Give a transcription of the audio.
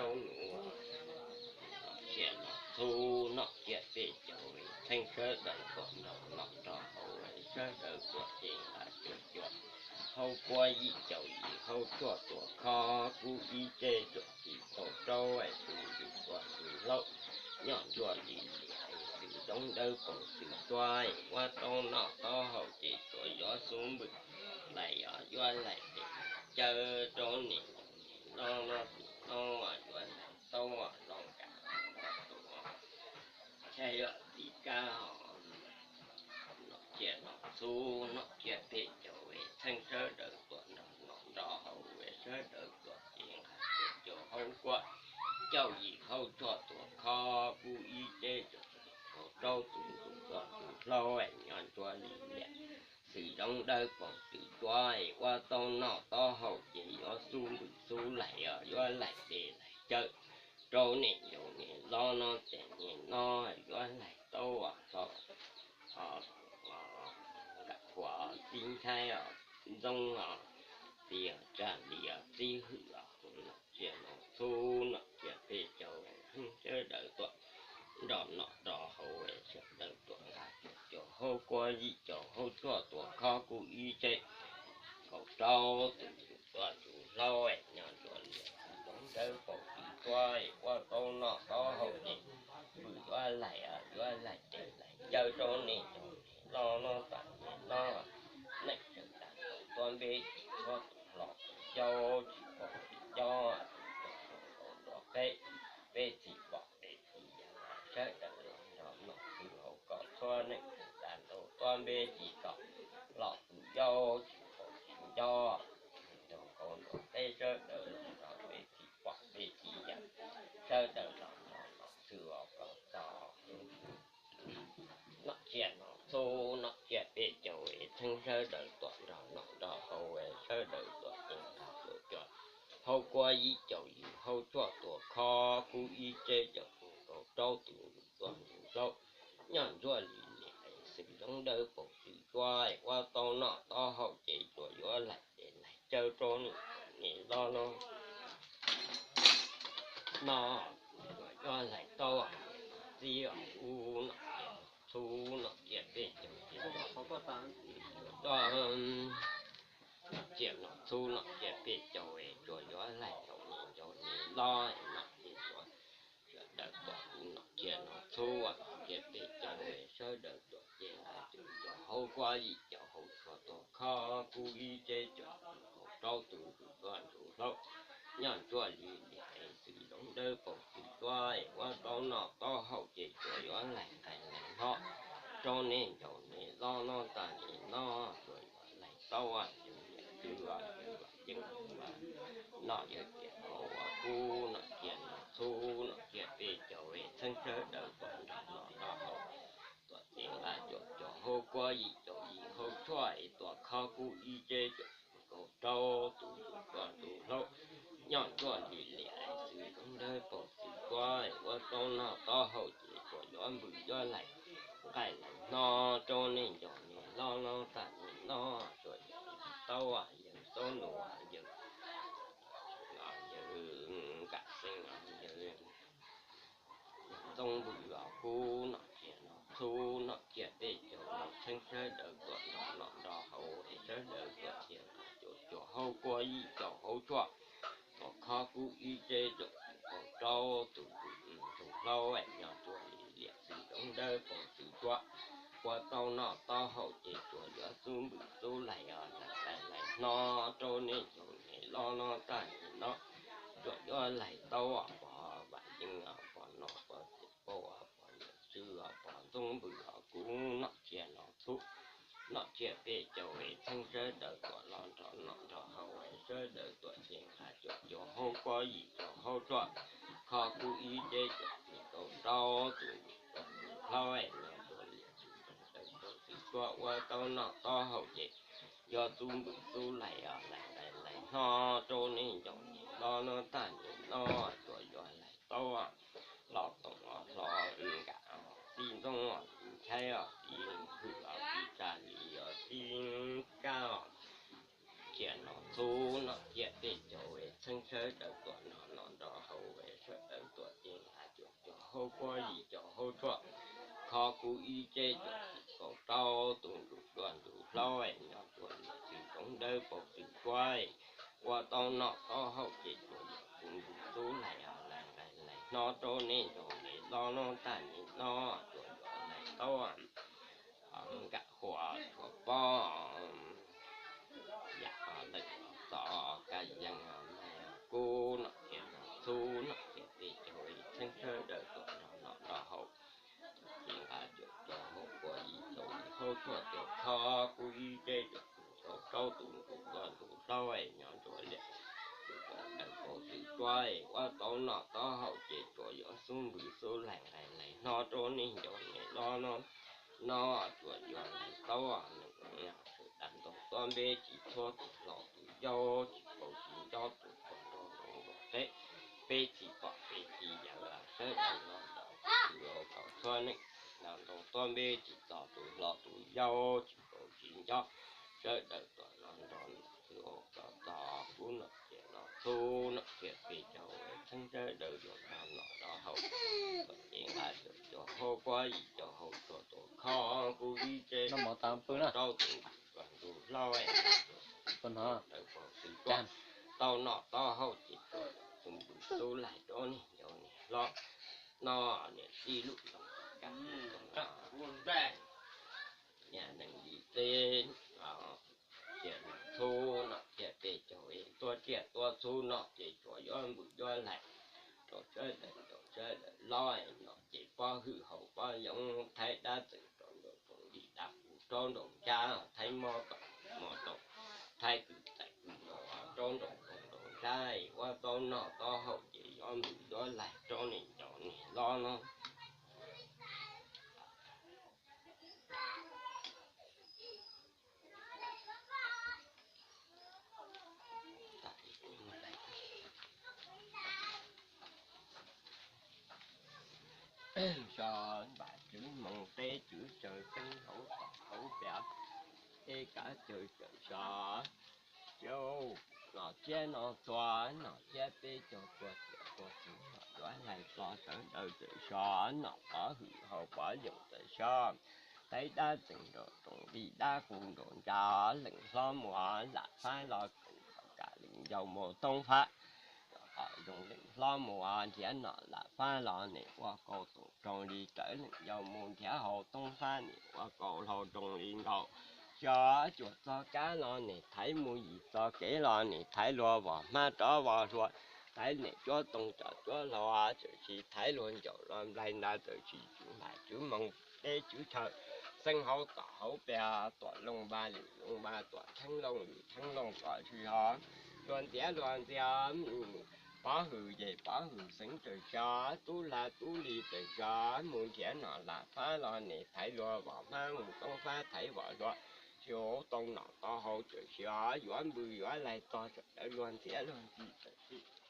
Tub nus, txiaj nus txhub, noj tsiaj peb caug, txheeb sawv daws tuaj nrog noj nrog haus, sawv daws tuaj ces nqa cuam cuam, haub kuab yim caum yim, haub tshuaj tuam khov kub ib tseb, cuam txim kaum rau, tus ntxum tuaj tus hlaub, nyob ntsuag li liam, xwm zoov dawb paug xwm tuab, ua tau noj taub hau ces tsuas yuav xub npwm, lais yuav lais tes caw rau niam yau niam hlob, tus hlob yuav lais taub zoo kam tus, tsis kab, noj tsiaj noj txhub, noj tsiaj peb caug, txheeb sawv daws tuaj nrog noj nrog haus, sawv daws tuaj ces nqa cuam cuam, haub kuab caum yim, haub tshuaj tuam khov kub ib tseb, cuam txim kaum rau, tus ntxum tuaj tus hlaub, nyob ntsuag li liam, xwm zoov dawb paug xwm tuab, ua tau noj taub hau ces yuav xub npwm xub lais, yuav lais tes lais caw rau niam yau niam hlob, noj tsiaj niam hlob yuav lais taub hlo, kam khuam txib nthaib ntxoob, txiv tsaj li txib hwm, noj tsiaj noj txhub, noj tsiaj peb caug, sawv daws tuaj nrog noj nrog haus, sawv daws tuaj nqa cuam cuam, haub kuab yim caum, haub tshuaj tuam khov kub ib tseb, kaum rau, tus ntxum tuaj tus hlaub, nyob ntsuag li liam, xwm zoov dawb paug xwm tuab, ua tau noj taub hau ces npwm yuav lais, yuav lais tes lais caw rau niam yau niam hlob, noj tsiaj niam hlob, neej tsa tas ntuj tuab npeb, tsis txhob tus hlo tus yau, tsis pom tus yau, tus ntuj kaum ntuj qeb, peb txhim pom peb txhim yau, sawv daws los nrog noj xwb haus kom txhua, neej tsa tas ntuj tuab npeb, tsis txhob hlo tus yau, tsis pom tus yau, tus ntuj kaum ntuj qeb, sawv daws los nrog peb txhim pom peb txhim yau, sawv daws los nrog noj xwb haus kom txog. Noj tsiaj noj txhub, noj tsiaj peb caug, txheeb sawv daws tuaj nrog noj nrog haus, sawv daws tuaj ces nqa cuam cuam, haub kuab yim caum yim, haub tshuaj tuam khov kub ib tseb, cuam txim kaum rau, tus ntxum tuaj tus hlaub, nyob ntsuag li liam, xwm zoov dawb paug xwm tuab, ua tau noj taub hau ces tsuas yuav lais tes lais caw rau niam yau niam hlob, noj tsuas yuav lais taub txib ub, noj tsiaj noj txhub, noj tsiaj peb caug ces, noj tsiaj noj txhub, noj tsiaj peb caug, tsuas yuav lais rau niam yau niam hlob, noj tsiaj tsuas, sawv daws tuaj kuv noj tsiaj noj txhub, noj tsiaj peb caug, sawv daws tuaj ces nqa cuam cuam, haub kuab yim caum, haub tshuaj tuam khov kub ib tseb, cuam txim kaum rau, tus ntxum tuaj tus hlaub, nyob ntsuag li liam, xwm zoov dawb paug xwm tuab, ua tau noj taub hau ces tsuas yuav lais nqaij lais hnob rau niam yau niam hlob, noj tag niam hlob tsuas yuav lais taub yawg yawm txwv, yawg yeeb noj yawg tiam kaus kub, noj tsiaj noj txhub, noj tsiaj peb caug, txheeb sawv daws tuaj nrog noj nrog haus, tuaj ces nqa cuam cuam, haub kuab yim caum yim, haub tshuaj tuam khov kub ib tseb, cuam txim kaum rau, tus ntxum tuaj tus hlaub, nyob ntsuag li liam, xwm zoov dawb paug xwm tuab, ua tau noj taub hau ces tsuas yuav npwm yuav lais nqaij lais hnob rau niam yau niam hlob, noj tag niam hlob tsuas yuav lais taub yawg xub nus, yawg, yawg kam xeeb, yawg ntxoov npwm os kub, noj tsiaj noj txhub, noj tsiaj peb caug, txheeb sawv daws tuaj nrog noj nrog haus, sawv daws tuaj ces nqa cuam cuam, haub kuab yim caum, haub tshuaj tuam khov kub ib tseb, cuam txim kaum rau, tus ntxum tus hlaub, nyob ntsuag li liam, xwm zoov dawb paug xwm tuab, ua tau noj taub hau ces tsuas yuav xub npwm xub lais, lais nqaij lais hnob rau niam yau niam hlob, noj tag niam hlob tsuas yuav lais taub pom vam yeeb, pom nom pom tswv, pom yawm txwv, pom ntxoov npwm os kub, noj tsiaj noj txhub, noj tsiaj peb caug, txheeb sawv daws tuaj los nrog noj nrog haus, sawv daws tuaj ces nqa cuam cuam, haub kuab yim caum, haub tshuaj khov kub ib tseb, cuam txim kaum rau, tus ntxum tuaj tus hlaub, nyob ntsuag li liam, xwm zoov dawb paug xwm tuab, ua tau noj taub hau ces yuav xub npwm xub lais, lais nqaij lais hnob rau niam yau niam hlob, noj tag niam hlob tsuas yuav lais taub los toom hlo nkam txij ntxoov txij nchaib, txij hwm txij tsa li txij kab, tsiaj noj txhub, noj tsiaj peb caug, txheeb sawv daws tuaj noj noj nrog haus, hauv puab yim caum hauv tshuaj, kho kuv ib tseb caum kaum rau tus ntsuj dua ntsuj hlaub, nyob tsua niam txiv tsoov dawb paug txiv tsuab, ua tau noj tau haus ces tsuas yog kuv ntsuj tub laig laig laig hnob rau nej nraug nqe lob no tag neb no, tsuas yog laig tau nkam huam tshuaj pob yam leej txom kab yeeg, kub nom thiab txhub nom thiab peb caug txheeb sawv daws tuaj nrog noj nrog haus. Ces nqa cuam cov hauv puab yim caum hauv tshuaj tuaj kho kuv ib tseb caum kaum rau tus ntsuj dua ntsuj hlaub, nyob ntsua liam tus dawb paug txiv tsuab, ua tau noj tau haus ces tsuas yog xub npws xub laig laig laig hnob rau nej nraug nqe lob no, no tsuas yog laig tau neeg tag ntaug tuab npeb tsis txhua tus hlob tus yau, tsis paub tsis nco tus pog nraug nraug nraug teb, peb tsis pom peb tsis yawm sawv daws los ntawm txwj ua kom txhua neeg tag ntaug tuab npeb tsis txog tus hlob tus yau, tsis paub tsis nco sawv daws tuaj los nrog ntawm txwj ua kom txog kub nom ces no txhub nom thiab peb caug txheeb sawv daws yuav nrog noj nrog haus. Ces nqa cuam cov hauv puab yim caum hauv tshuaj tuaj kho kuv ib tseb rau tus ntsuj dua ntsuj hlaub, dawb paug txiv tsuab, tau noj tau haus ces tsuas yog xub npws xub laig rau nej nraug nqe lob no, niam tij lub nroog Kab Toog, niam neeg yim teb, tsiaj txhub nom thiab peb caug tuab tsiaj tuab txhub no ces tsuas yuav npws yuav laig rau sawv daws rau sawv daws lob no ces pob hwm haus pob yoov, thaij dab txeem rau nraum zoov li dab qus rau nraum ntsab, thaij mob tom mob rau, thaij kwv txais kwv nraum rau nraum zoov nraum ntsab, ua tau noj tau haus ces yuav npws yuav laig rau nej nraug nqe lob no. Xyov npam tswv moos teb tswv chaw teeb hauv tom hauv pes, ej kav cawm cawm xyov, cauj nom thiab no txhua nom thiab peb caug tua ciam tua txwv yuav laig txog sawv daws txawm xyov, nom pov hwm haus pov yoov txawm xyov, thaij dab txeem nraum zoov li dab qus nraum ntsab, leej hlob mus lam fab los koom kom kam leej yau mus toob fab. Kom zoo leej hlob mus nrhiav nom lam fab los nim ua kaus toom roog li rawv, leej yau mus nrhiav hau toob fab nim ua kaus hlau roog li nkaus. Xyov cuam txog kab los nim thaiv mus yim txog kev los nim thaiv luag vos hmab rov vos hlua, thaiv nim cuab toob tsom cuab hlau, txawm tsis thaiv luag ncaum los nplaig nta, txawm tsis tswv npam tswv moos teb tswv chaw, xeeb hauv tom hauv pes, tuam looj npa lwm looj npa, tuam theeb looj lwm theeb looj, kom tsis ho luag ntxiav luag ntxiag. Pov hwm ces pov hwm xeev txawm xyov, tub hla tub li txawm xyov, mus nrhiav nom lam fab los nim thaiv luag vos hmab, mus toob fab thaiv vos hlua, xyov tau nom tau hau txawm xyov, yuav npws yuav laig txog sawv daws luag ntxiav luag ntxhi txawm xyov.